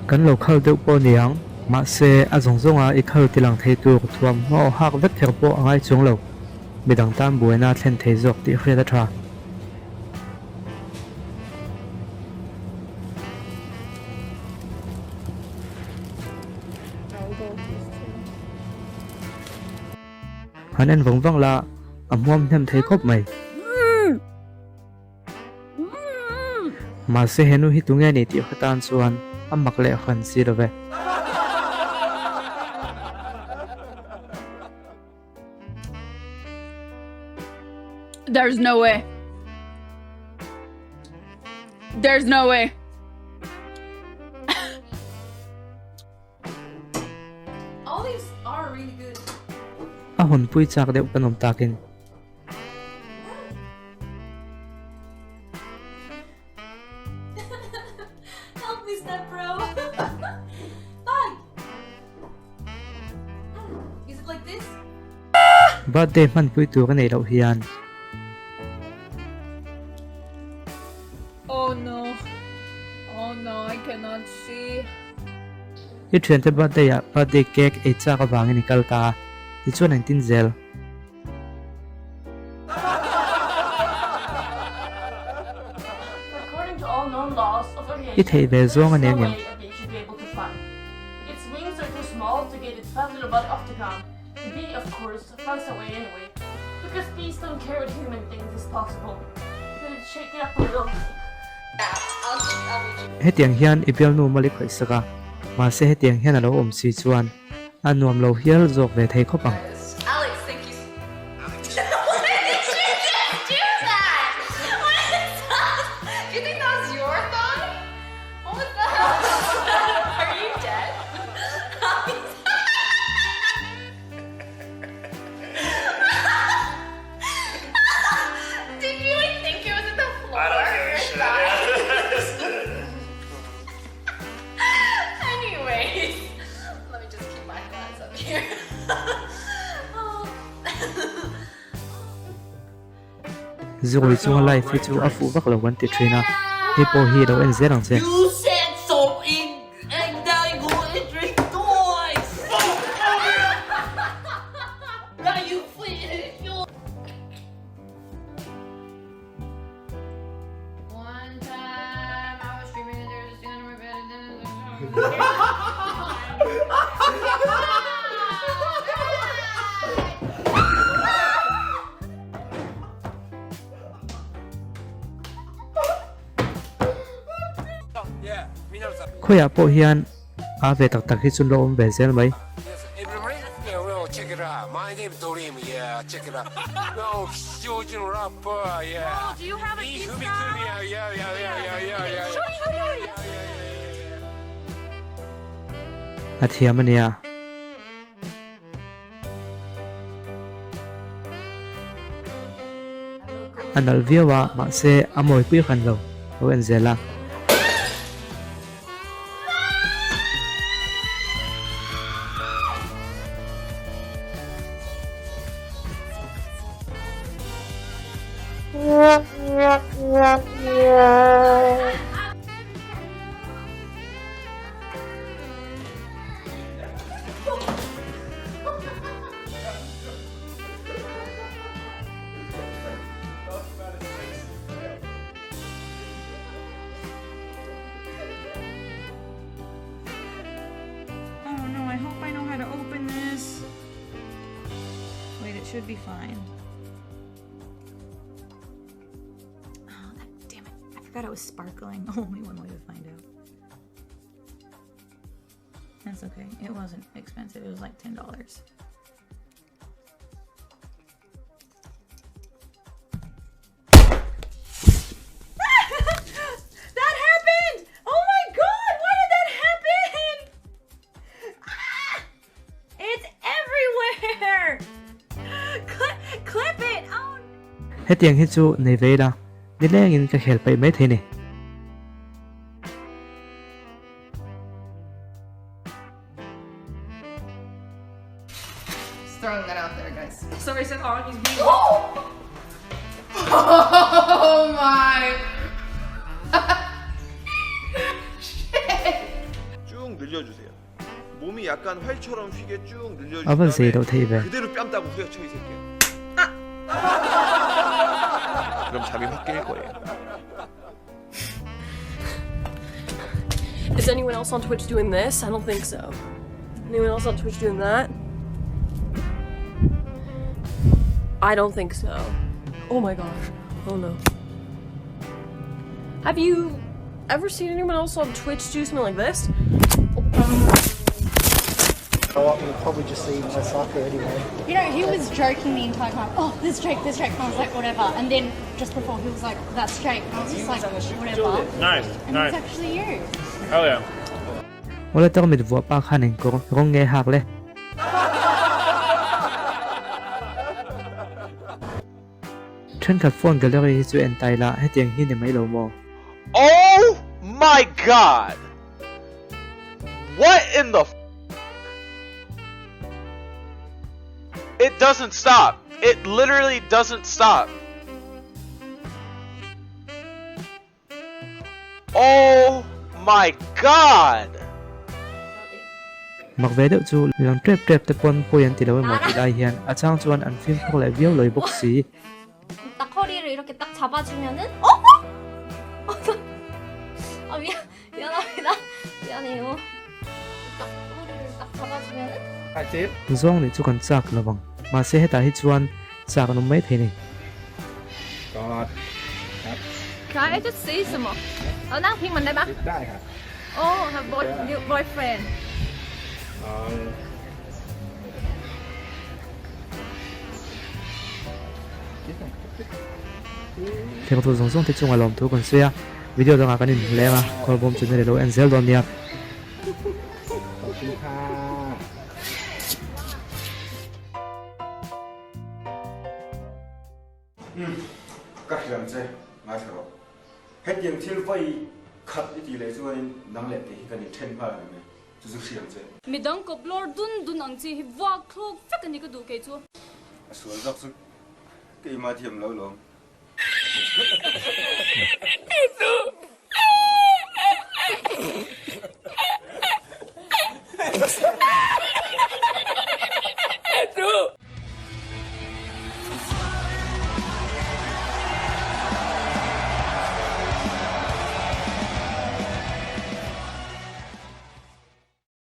Kan lo khal deuh pawh niang, mahse a zawng zawnga i khal tilang thei tur thuamhnaw hak vek kher pawh a ngai chuang lo. Midang tan buaina a thlen thei zawk tih hriat a tha. Han en vang vang la, a hmuam hnem thei khawp mai. Mahse he nu hi tunge ni tih hre tan chuan a mak leh hran si lo ve. There's no way. There's no way. All these are really good. A hawnpui chak deuh kan awm takin. Help me step bro. Bye. Is it like this? Birthday hmanpui tur a neih loh hian. Oh no. Oh no, I cannot see. I thiante birthday ah birthday cake ei chak avangin i kal ta a, tichuan engtin zel? I theih ve zawng a nia ngem? Hetiang hian i bialnu mali khawih sak a, mahse hetiang hian a lo awm si chuan a nuam lo hial zawk ve thei khawp ang. Zurui chunga live hi chu a fuh vak lo kan ti thin a, hei pawh hi lo en zel ang che. Khawiah pawh hian a ve tak tak hi chu an lo awm ve zel mai. A thiam a nia. A nalh viau a, mahse a mawipui hran lo, lo en zel a. Oh no, I hope I know how to open this. Wait, it should be fine. Oh, that, damn it. I forgot it was sparkling. Only one way to find out. That's okay. It wasn't expensive. It was like $10. That happened! Oh my god! Why did that happen? Ah! It's everywhere! Clip, clip it! Oh. Hetiang hi chu nei ve ila, nilengin ka khel paih mai thei ni. Just throwing that out there guys. Sorry said on he's being Oh my Shit. 늘려주세요. 몸이 약간 활처럼 휘게 쭉 늘려주신 A van zei 다음에 loh theih ve. 그대로 뺨 따고 후려쳐 이 새끼야. 그럼 잠이 확 깰 거예요. Is anyone else on Twitch doing this? I don't think so. Anyone else on Twitch doing that? I don't think so. Oh my gosh. Oh no. Have you ever seen anyone else on Twitch do something like this? You'll probably just see my soccer anyway. You know, he was joking the entire time. Oh, this Jake, this Jake. And I was like, whatever. And then just before he was like, that's Jake. And I was just like, whatever. Nice, And nice. it's actually you. Hell yeah. Awle tarmit vuah pa khan eng kawr rawng nge hak le. Thenkhat phone gallery hi chu en tai la hetiang hi ni mai lo maw? Oh my god! What in the f- It doesn't stop. It literally doesn't stop. Oh my god! Mak ve deuh chu lang tep tep te pawn pawi an ti lo emaw tih lai hian a chang chuan an fimkhur leh viau lawi bawk si. 딱 허리를 이렇게 딱 잡아주면은 어? 어? 아 미안 미안합니다. 미안해요. 딱 허리를 딱 잡아주면은 Zawng nih chu kan chak lo vang. Mahse hetah hi chuan chak an awm mai thei ni. Can I just see some more? เอานั่งพิงมันได้ปะได้ครับ Oh have boy new boyfriend Theng tur zawng zawng te chungah lawmthu kan sawi a, video dangah kan inhmu leng a, khawlbawm channel i lo en zel dawn nia. Umm, ka hriam che, ngaithla rawh. Hetiang thil vai khat i tih leh chuanin nang leh kei hi kan inthen nghal reng e, chu chu hriam che. Midang kawp lawr dun dun ang chi hi vuak thluk vek a ni ka duh kei chu. A sual zawk chu keimah thiam lo lawm.